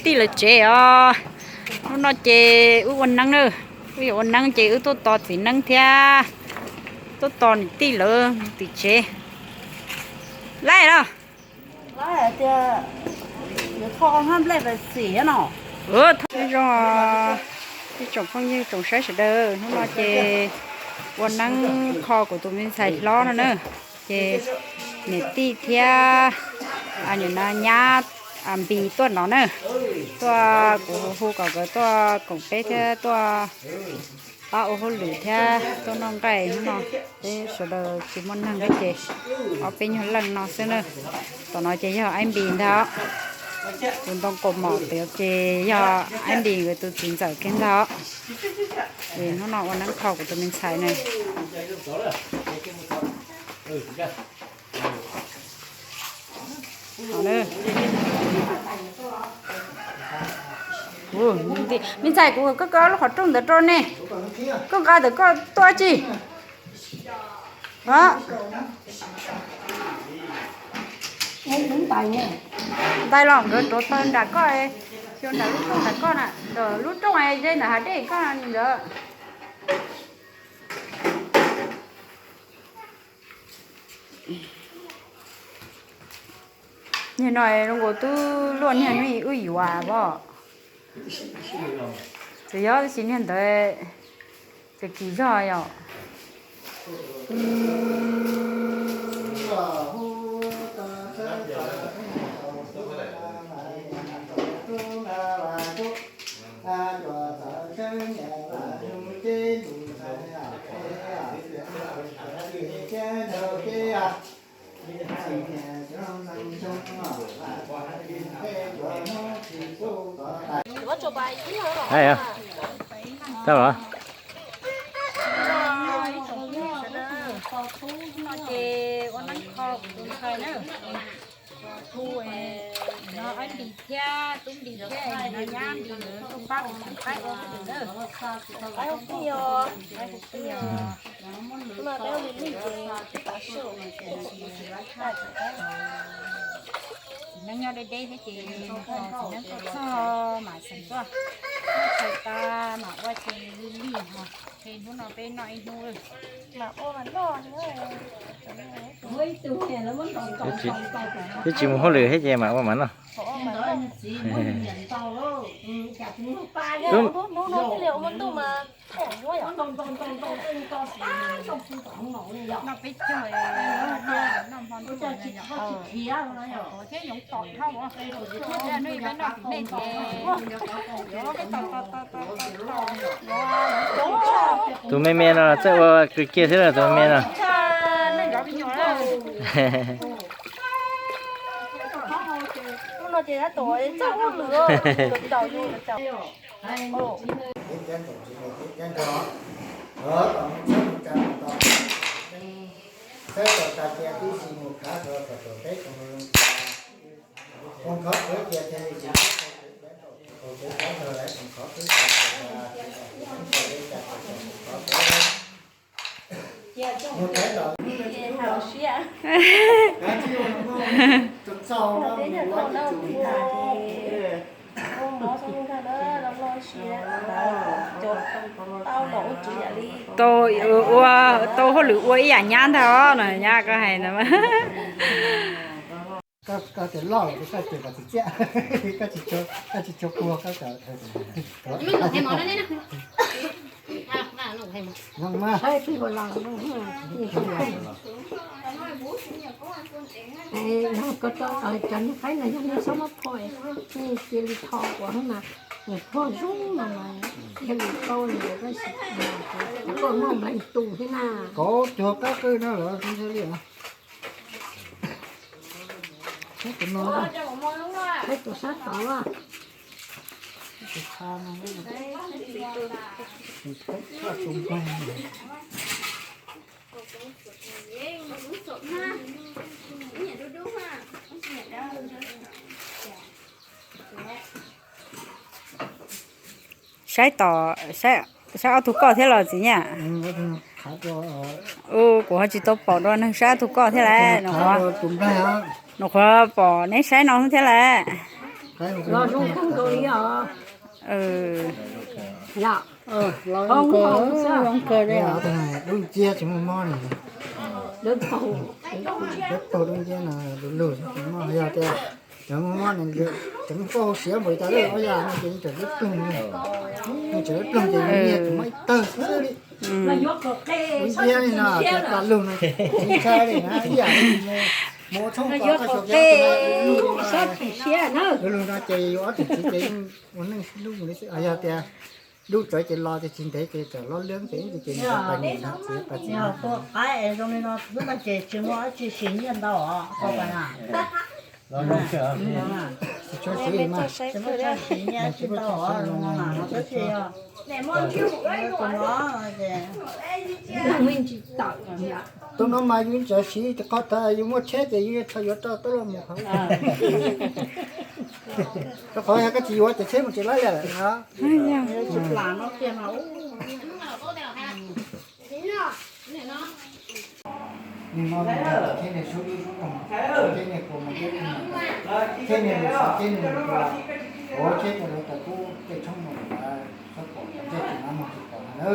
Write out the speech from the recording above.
Tij lawv tsev os. Hnub no ces wb ua neeb na, wb yuav ua neeb ces wb tuaj tos txiv neeb thiab tuaj tos niam tij lawv tim tsev. Laij los. Nyob zoo ib tsoom phooj ywg tsoom saib sawv daws, hnub no ces ua neeb kho kuv tus me ntxhais hlob no na, ces niam tij thiab nyab Npis tuaj no na, tuaj kuv hu kom nkawd tuaj koom peb thiab tuaj pab ua hauj lwm thiab tuaj noj nqaij hnub no. Peb sawv daws tsis muaj neeg thiab ces ob peb nyuag leej no xwb na. Tom no ces yog Aib Npis ntag, tus ntoo kaus mom tiav ces yog Aib Npis nkawd tus txiv ntxawm kiag ntag. Es hnub no ua neeb kho kuv tus me ntxhais na. Me ntxhais, kuv koj kaw lub qhov rooj ntawd rau ne, koj nqa ntawm koj tuaj tsi. Ntais los nkawd rauv taws nram koj, xyov nram lub rooj nram koj na, lub rooj ze ntawm hav dej koj ntawd. Niag no zoo nkaus twb luaj niag hnub wb yuav pom. Txawm yog tab sis niag ntawd txawm kim zog yom. Tab los. Hnub no ces ua neeb kho kuv tus ntxhais na. Hu no Aib Npis thiab Tub Npis thiab no nyab Npis nkawd tuaj pab kuv tus qaib ua hauj lwm na. Txiv neeb nyob deb deb thiab ces txiv neeb tuaj txog mam xeem tuaj, txhais tas mam ua ces lig lig os. Ces hnub no peb noj ib hnub. Twb tsis mus hauj lwm thiab ces mam ua mam noj. Tus me me no txawj ua kawg kiag thiab los tus me me no. Tau ua, tau hauj lwm ua ib yam nyab ntag os no, nyab koj hais no. Koj tias loj los koj tias kom txiv txiaj, koj tsis tshua puag koj. Cov niag qaib no yog niag xob mab phoj, cia li tho ua na, niag phoj zoo no mas thiaj li tau li tab sis koj muaj npleeg tus thiab na. Kauv cuag qab qwj no lawm thiaj li. Saib tus no, saib tus sab tod. Saib tom, saib ob tug koj thiab los txiv nyab? Kuv ho tsis tau pom dua neeg saib ob tug koj thiab lawm. Nws qhuav pom neb saib no thiab lawm. Los zoo kawg nkaus li os. Los zoo kawg li os. Dub nciab tsis muaj mob li. Dub paug dub nciab no lug lug tsis muaj, yog tias cov muaj mob no cov muaj mob hauv siab npaum li cas lawm ob yam no ces yeej tseem dub ploog, yeej tseem dub ploog ces nyiaj tsis muaj ib tawg xwb li. Dub nciab li no cov tas lug no ces ntshai li na, ib yam li mus ua tshoob kos koj xyov, lug lug no ces yus ob tug txiv ces yeej ua neej sib hlub mus li xwb. Yog tias dub tsawv ces los ces tsis ntev ces txawm loj lwb ces ib ntsis ces nws pais nws no txiv pais txiv. Tua qaib zoo li no xwb no ces tsis muaj dab tsi siv nyiaj ntau os. Tsis muaj dab tsi siv nyiaj tsis ntau os, zoo no mas no tab sis yog tus no ces tus no mas yus txawm siv qhov tas yus muaj tsheb ces yus yuav rau tau loj mus hauv. Rau qhov yog koj tsis yuav ces tsheb mus tsis laib lawm no. Tsis plam no kiag mas. Nim no mus ces niag sub ib sub no, ces niag kua mus ib, ces niag mus sov ces niag mus kua, ua tsheb rau lawv tau pub tej tshoob mus lawm, txhob pom tej tus no mus tsis pom na.